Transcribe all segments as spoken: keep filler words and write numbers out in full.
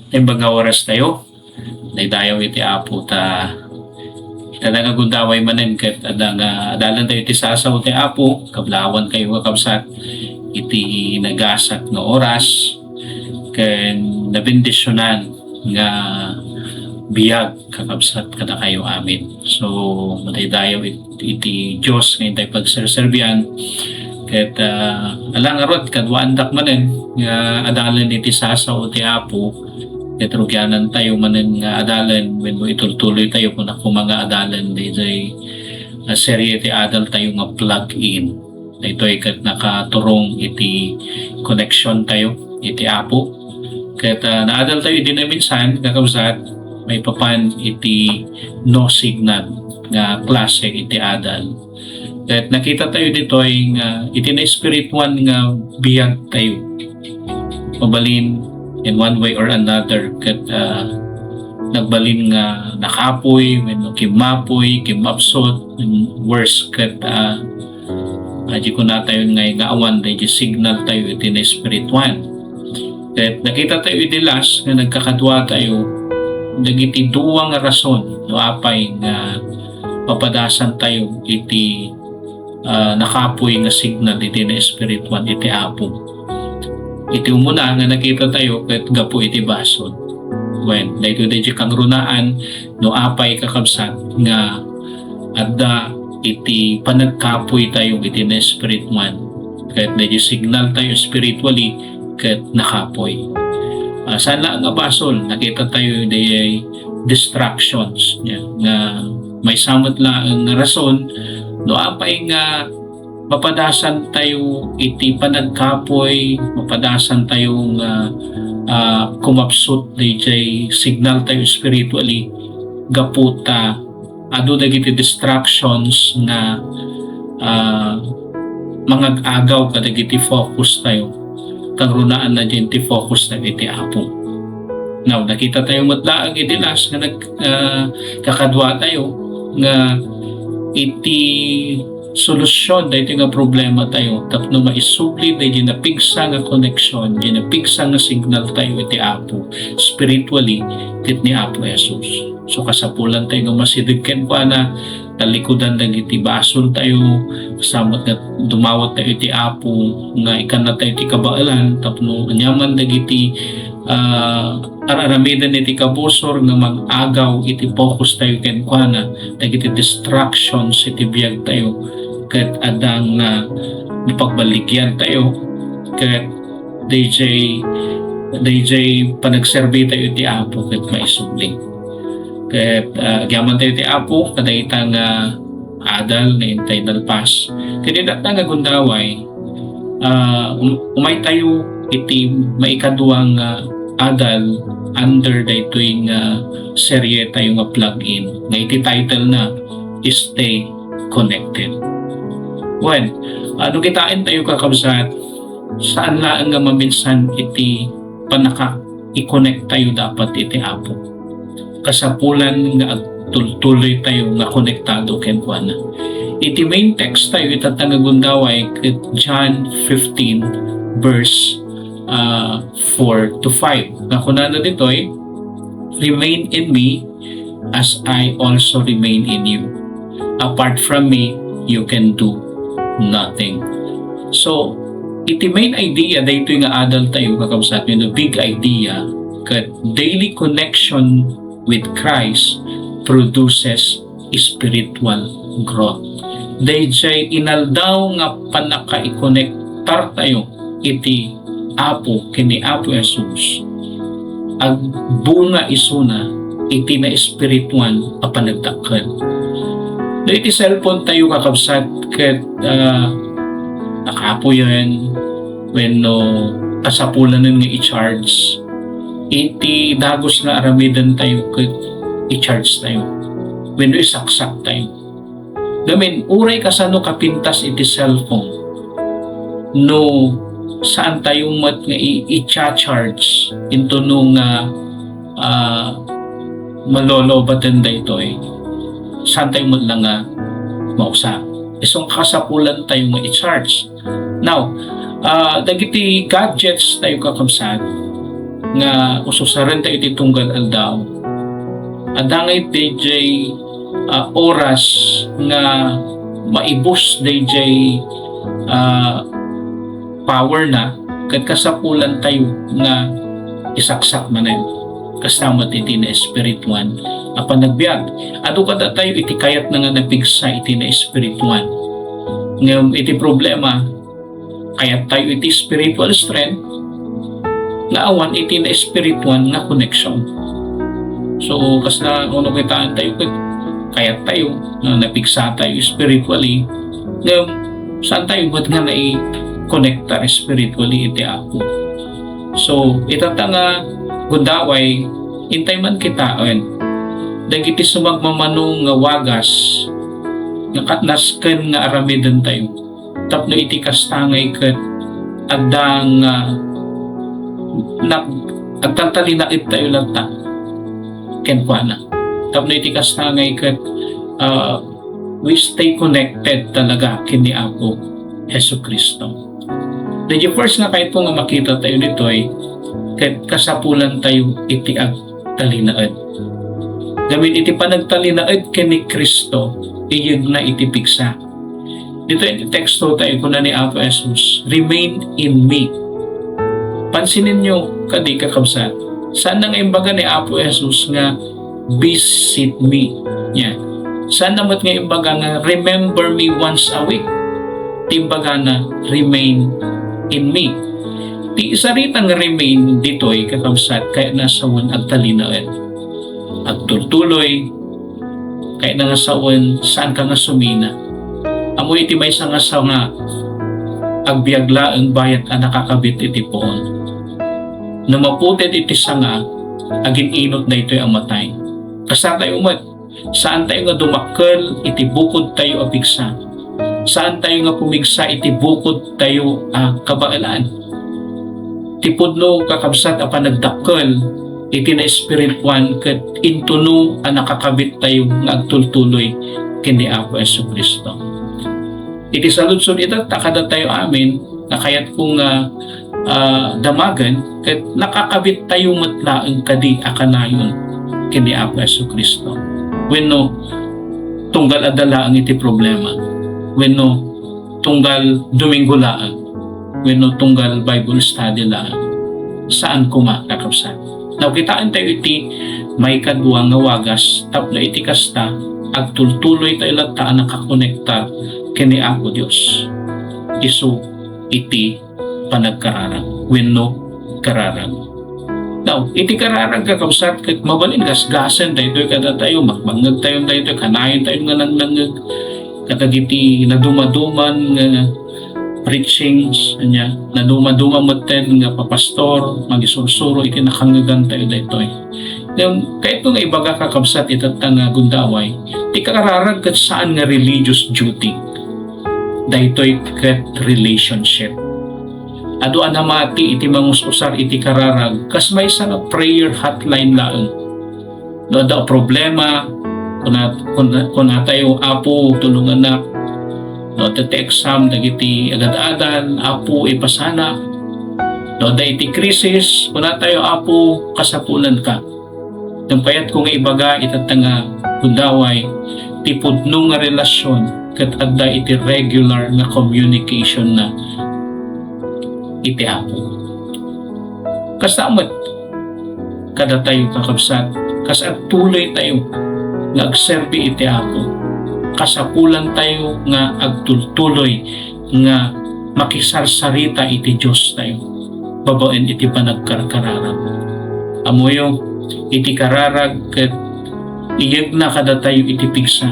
Imbag nga oras tayo, daydayaw iti Apo ta, ta nga gundaway manen ket adda nga adalan tayo iti sasao ti Apo, kablawan kayo nga kabsat, iti nagasat nga oras, ken nabendisionan nga biag kakabsat kadakayo amin. So, madaydayaw it-, iti Dios nga intay pagserserbian. Ket, ah, ala ngarud, kaduaandak manen nga adalan iti sasao ti Apo. Ket rugianan tayo manen nga adalan wenno itultuloy tayo kuna koma nga adalan daytoy, ah, serye ti adal tayo nga plug-in. Daytoy ket nakaturong iti connection tayo iti Apo. Ket, ah, naadal tayo idi naminsan, kakabsat, maipapan iti no signal nga klase iti adal. Ket nakita tayo ditoy nga iti naespirituan nga biag tayo. Mabalin in one way or another ket, ah, nagbalin nga nakapoy, wenno kimmapoy, kimmapsut, worse ket, ah, ah, di kunatayon nga, nga awan daydi signal tayo iti naespirituan. Ket nakita tayo iti last nga nagkakadua tayo dagiti dua nga rason no apay nga mapadasan tayo iti, ah, nakapoy nga signal iti naespirituan iti Apo. Iti umuna nga nakita tayo ket gapu iti basol. Wen, daytoy daydi kangrunaan no apay kakabsat nga adda iti panagkapoy tayo iti naespirituan. Ket daydi signal tayo spiritually ket nakapoy. Ah, saan la nga basol, nakita tayo dayay distractions, nia, nga maysa met laeng nga rason no apay nga mapadasan tayo iti panagkapoy, mapadasan tayo nga, ah, kumapsut dayjay signal tayo spiritually gapu ta adu dagiti distractions nga, ah, mangag-agaw kadagiti focus tayo. Kangrunaan na diay ti focus tayo iti Apo. Now, nakita tayo met laeng iti last nga nag-, ah, kakadua tayo nga iti solusyon daytoy nga problema tayo tapno maisubli daydi napigsa nga connection, di napigsa nga signal tayo iti Apo spiritually ket ni Apo Jesus. So, kasapulan tayo nga masideg kenkuana, talikudan dagiti basol tayo, sa met nga dumawat tayo iti Apo nga ikkanna tayo ti kabaelan tapno aniaman dagiti, ah, ar-aramiden iti kabusor nga mag-agaw iti focus tayo kenkuana, dagiti distractions iti biag tayo, ket adda nga mapagballigian tayo, ket dayjay, dayjay panagserbi tayo iti Apo ket maisubli. Ket, ah, agyaman tayo iti Apo kadayta nga adal nga intay nalpas. Ket ita nga gundaway, ah, um-, umay tayo iti maikadua nga adal under daytoy nga serye tayo nga plug-in nga iti title na Stay Connected. Wen, ah, no kitaan tayo, kakabsat, saan laeng nga maminsan iti pannaka- i-connect tayo dapat iti Apo. Kasapulan nga agtultuloy tayo nga konektado kenkuana. Iti main text tayo ita nga gundaway ket John fifteen verse, ah, four to five. Nga kunana ditoy, "Remain in me as I also remain in you. Apart from me, you can do nothing." So, iti main idea daytoy nga adal tayo, kakabsat, no, big idea, ket daily connection with Christ produces spiritual growth. Dayjay inaldaw nga pannakaikonektar tayo iti Apo ken ni Apo Jesus, agbunga isuna iti naespirituan a panagdakkel. No iti cellphone tayo, kakabsat, ket, ah, nakapoyen wenno kasapulanen nga i-charge, iti dagus nga aramiden tayo ket i-charge tayo wenno isaksak tayo. Ngamin, uray kasano kapintas iti cellphone, no saan tayo met nga i-, i-charge into no nga, ah, malolobaten daytoy, saan tayo met la nga mausa. Isu nga kasapulan tayo nga i-charge. Now, ah, dagiti gadgets tayo, kakabsat, nga ususaren tayo iti tunggal aldaw. Adda ngay dayjay, ah, oras nga maibus dayjay, ah, power na, ket kasapulan tayo nga isaksak manen. Kasta met iti naespirituan a panagbiag. Adu kadatayo iti kayatna nga napigsa iti naespirituan. Ngem iti problema, kayat tayo iti spiritual strength nga awan iti naespirituan nga connection. So, kasla, no, kitaan tayo ket kayat tayo nga napigsa tayo spiritually, ngem saan tayo met nga nai-connectar spiritually iti Apo. So, itatta nga gundaway, intay man kitaen dagiti sumagmamano nga wagas nga kat-, nasken nga aramiden tayo. Tapno iti kasta ngay ket adda nga nag-, agtaltalinaed tayo latta kenkuana. Tapno iti kasta ngay ket, ah, we stay connected talaga ken ni Apo Jesu-Cristo. Daydi first nga kayatko nga makita tayo ditoy, ket kasapulan tayo iti agtalinaed. Gamin iti panagtalinaed ken ni Cristo, iyegna iti pigsa. Ditoy iti teksto tayo, kuna ni Apo Jesus, "Remain in me." Pansininyo kadi, kakabsat, saan na nga imbaga ni Apo Jesus nga, "Visit me." Nia. Saan na met nga imbaga nga, "Remember me once a week." Ti imbagana, "Remain in me." Ti sarita nga remain ditoy, kakabsat, kayatna sawen agtalinaed, agtultuloy, kayatna nga sawen, saanka nga sumina. Ammo iti maysa nga sanga, agbiag laeng bayat a nakakabit iti puon. No maputed iti sanga, agin-inot daytoy a matay. Kasta tayo met, saan tayo nga dumakkel iti bukod tayo a pigsa. Saan tayo nga pumigsa iti bukod tayo a kabaelan. Ti pudno, kakabsat, a panagdakkel iti naespirituan ket intuno a nakakabit tayo nga agtultuloy ken ni Apo Jesu-Cristo. Iti saludsod itatta kadatayo amin, nga kayatko nga, ah, damagen, ket nakakabit tayo met laeng kadi a kanayon ken ni Apo Jesu-Cristo. Wenno, tunggal adda laeng iti problema. Wenno, tunggal Domingo laeng. Wenno, tunggal Bible study laeng. Saan koma, kakabsat. Nakitaen tayo iti maikadua nga wagas, tapno iti kasta, agtultuloy tayo latta a nakakonektar ken ni Apo Dios. Isu iti panagkararag wenno kararag. Now, iti kararag, kakabsat, ket mabalin gasgasen daytoy kadatayo, makbangngeg tayo daytoy, kanayon tayo nga nangnangngeg kadagiti nadumaduman nga preachings, ania, nadumaduma metten nga papastor, mangisursuro iti nakangngegan tayo daytoy. Ngem, kayatko nga ibaga, kakabsat, itatta nga gundaway, ti kararag ket saan nga religious duty. Daytoy ket relationship. Adu a namati iti mangus-usar iti kararag, kas maysa nga prayer hotline laeng. No adda problema, kuna, kuna, kunatayo, "Apo, tulongannak." No adda ti exam dagiti agad-adal, "Apo, ipasana." No adda iti krisis, kunatayo, "Apo, kasapulanka." Ngem kayatko nga ibaga itatta nga gundaway, ti pudno nga relasyon ket adda iti regular nga communication na iti Apo. Kasta met kadatayo, kakabsat, kas agtuloy tayo nga agserbi iti Apo, kasapulan tayo nga agtultuloy nga makisarsarita iti Dios tayo babaen iti panagkarkararag. Ammoyo, iti kararag ket iyegna kadatayo iti pigsa.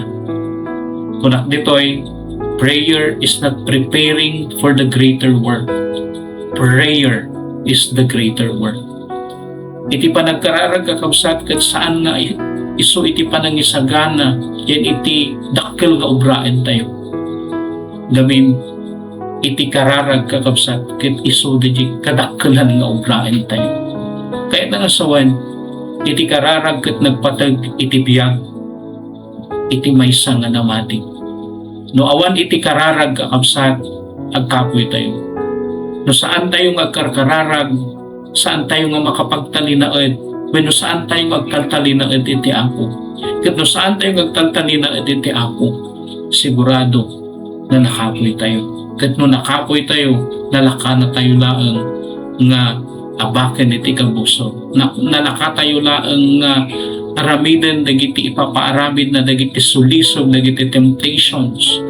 Kunak ditoy, prayer is not preparing for the greater work. Prayer is the greater work. Iti panagkararag, kakabsat, ket saan nga i-, isu iti panangisagana ken iti dakkel nga obraen tayo. Gamin, iti kararag, kakabsat, ket isu daydi kadakkelan nga obraen tayo. Kayatna nga sawen, iti kararag ket nagpateg iti biag iti maysa nga namati. No awan iti kararag, kakabsat, agkapuy tayo. No saan tayo nga agkarkararag, saantayo nga makapagtalinaed, wenno saantayo nga agtaltalinaed iti Apo. Ket no saantayo nga agtaltalinaed iti Apo, sigurado nga nakapoytayo. Ket no nakapoytayo, nalakanatayo laeng nga abaken iti kabusor. Na-, nalakatayo laeng nga aramiden dagiti ipapaaramidna, dagiti sulisog, dagiti temptations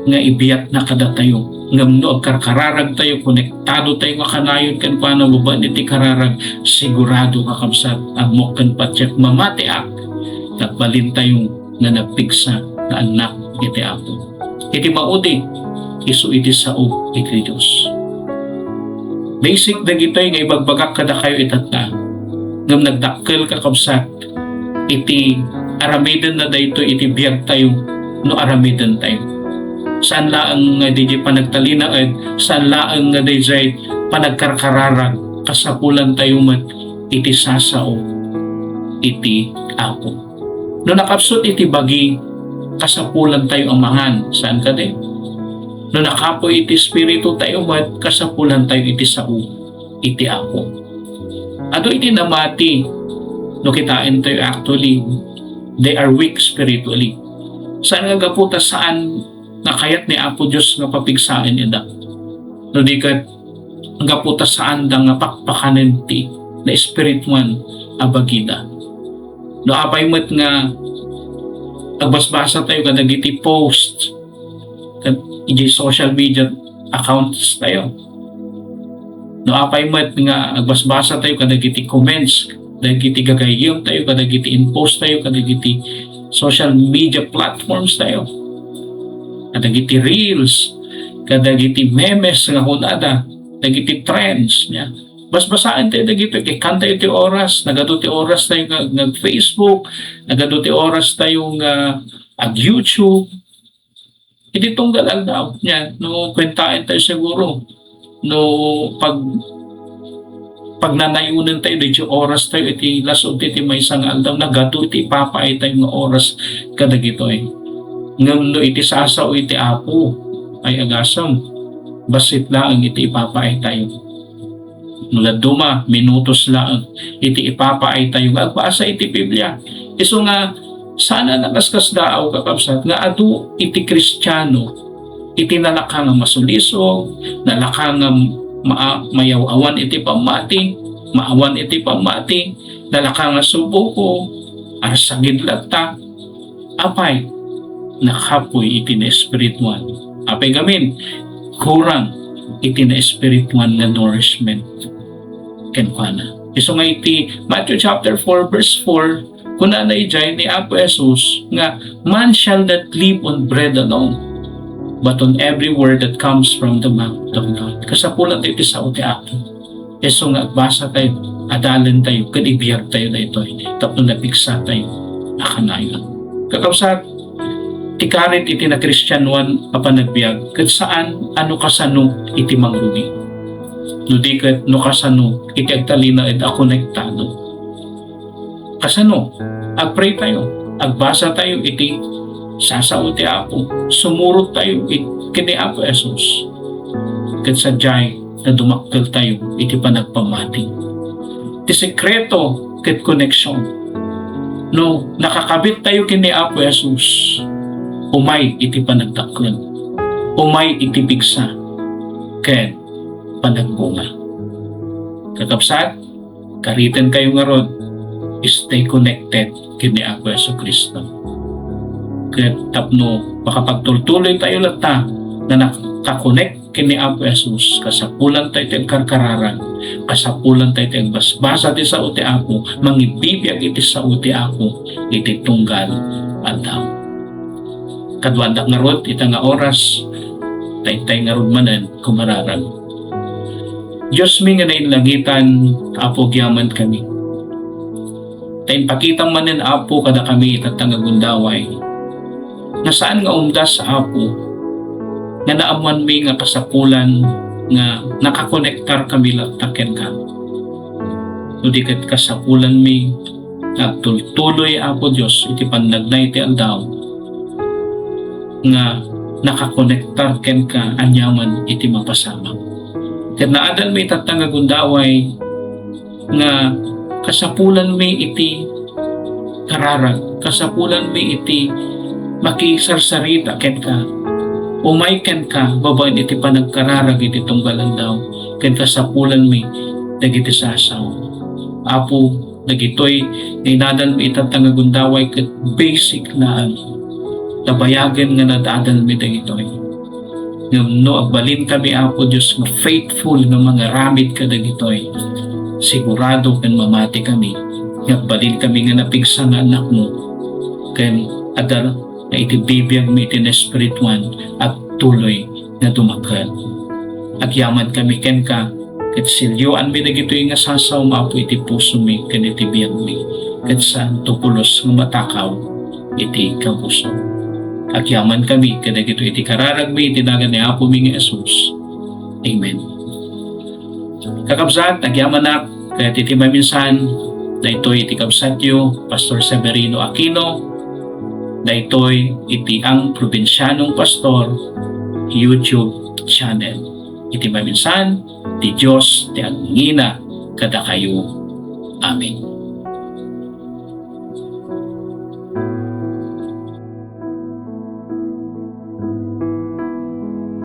nga ibiatna kadatayo. Ngem no agkarkararagtayo, konektado tayo nga kanayon kenkuana babaen iti kararag, sigurado, kakabsat, ammok ken patiek, mamatiak, nagbalintayo nga nagpigsa nga annak iti Apo. Iti maudi, isu iti sao iti Dios. Basic dagitoy nga ibagbagak kadakayo itatta. Ngem nagdakkel, kakabsat, iti aramidenna daytoy iti biagtayo no aramidentayo. Saan laeng nga diay panagtalinaed, saan laeng nga diay panagkarkararag, kasapulantayo met iti sasao iti Apo. No nakapsut iti bagi, kasapulantayo a mangan, saan kadi? No nakapoy iti espiritutayo met, kasapulantayo iti sao iti Apo. Adu iti namati, no kitaentayo, actually, they are weak spiritually. Saan nga gapu ta saan nga kayat ni Apo Dios nga papigsaen ida? No di ket gapu ta saanda nga pakpakanen ti naespirituan a bagida. No apay met nga agbasbasatayo kadagiti post ket iti social media accounts tayo. No apay met nga agbasbasatayo kadagiti comments, dagiti gagayyemtayo, kadagiti in-post tayo, kadagiti social media platforms tayo, kadagiti reels, kadagiti memes nga kunada, dagiti trends, nia. Basbasaentayo dagitoy, ikkantayo ti oras, nagadu ti oras tayo nga, nga Facebook, nagadu ti oras tayo nga ag-YouTube. Iti tunggal aldaw, nia, no kuentaentayo siguro, no pag-, pagnanayonentayo, daydi oras tayo iti lasud iti maysa nga aldaw, nagadu iti ipapaaytayo nga oras kadagitoy. Ngem no iti sasao iti Apo ay agasem, bassit laeng iti ipapaaytayo. No dadduma, minutos laeng iti ipapaaytayo nga agbasa iti Biblia. Isu nga, saan a nakaskasdaaw, kakabsat, nga adu iti Kristiano iti nalaka nga masulisog, nalaka nga ma-, mayaw-awan iti pammati, maawan iti pammati, nalaka nga subuko, arsagid latta. Apay, nakapoy iti naespirituan. Apay gamin, kurang iti naespirituan nga nourishment kenkuana. Isu nga iti Matthew chapter four, verse four, kunana idiay ni Apo Jesus nga, "Man shall not live on bread alone, but on every word that comes from the mouth of God." Kasapulan ti sao ti Apo. Isu nga agbasatayo, adalentayo, ken ibiagtayo daytoy tapno napigsatayo a kanayon. Kakabsat, ti karit iti nakristianoan a panagbiag ket saan a no kasano iti mangrugi, no di ket no kasano iti agtalinaed a konektado. Kasano? Agpray tayo, agbasa tayo iti sasao ti Apo, sumurot tayo it-, ken ni Apo Jesus. Ket sadiay nga dumakkel tayo iti panagpamati. Ti sekreto ket koneksion. No nakakabit tayo ken ni Apo Jesus, umay iti panagdakkel, umay iti pigsa, ken panagbunga. Kakabsat, kariten kayo ngarud, stay connected ken ni Apo Jesu-Cristo. Ket tapno makapagtultuloy tayo latta nga nakakonek ken ni Apo Jesus, kasapulan tayo ti agkarkararag, kasapulan tayo ti agbasbasa ti sao ti Apo, mangibibiag iti sao ti Apo iti tunggal aldaw. Kaduadak ngarud ita nga oras, ta itay ngarud manen kumararag. Dios mi nga nainlangitan, Apo, agyaman kami. Ta impakitam manen, Apo, kadakami ita nga gundaway, nga saan nga umdas, Apo, nga naammoanmi nga kasapulan nga nakakonektar kami latta kenka. No di ket kasapulanmi nga agtultuloy, Apo Dios, iti pannagnay ti aldaw nga nakakonektar kenka aniaman iti mapasamak. Ket naadalmi itatta nga gundaway, nga kasapulanmi iti kararag, kasapulanmi iti makisarsarita kenka, umay kenka babaen iti panagkararag iti tunggal aldaw, ken kasapulanmi dagiti sasaw. Apo, dagitoy nga inadalmi itatta nga gundaway ket basic laeng. Tabayagen nga nadadalmi dagitoy. Ngem no agbalinkami, Apo Dios, nga faithful nga mangaramid kadagitoy, sigurado ken mamati kami nga agbalinkami nga napigsa nga anakmo, ken adda nga iti bibiagmi iti naespirituan agtuloy nga dumakkel. Agyaman kami kenka, ket silyoanmi dagitoy nga sasaw nga Apo iti pusomi ken iti biagmi, ket saanto pulos nga matakaw iti kabuso. Agyaman kami kadagitoy iti kararagmi iti nagan ni Apomi nga Jesus. Amen. Kakabsat, agyamanak, ket iti maminsan, daytoy iti kabsatyo, Pastor Severino Aquino, daytoy iti Ang Probinsianong Pastor YouTube channel. Iti maminsan, ti Dios ti agngina kadakayo. Amen.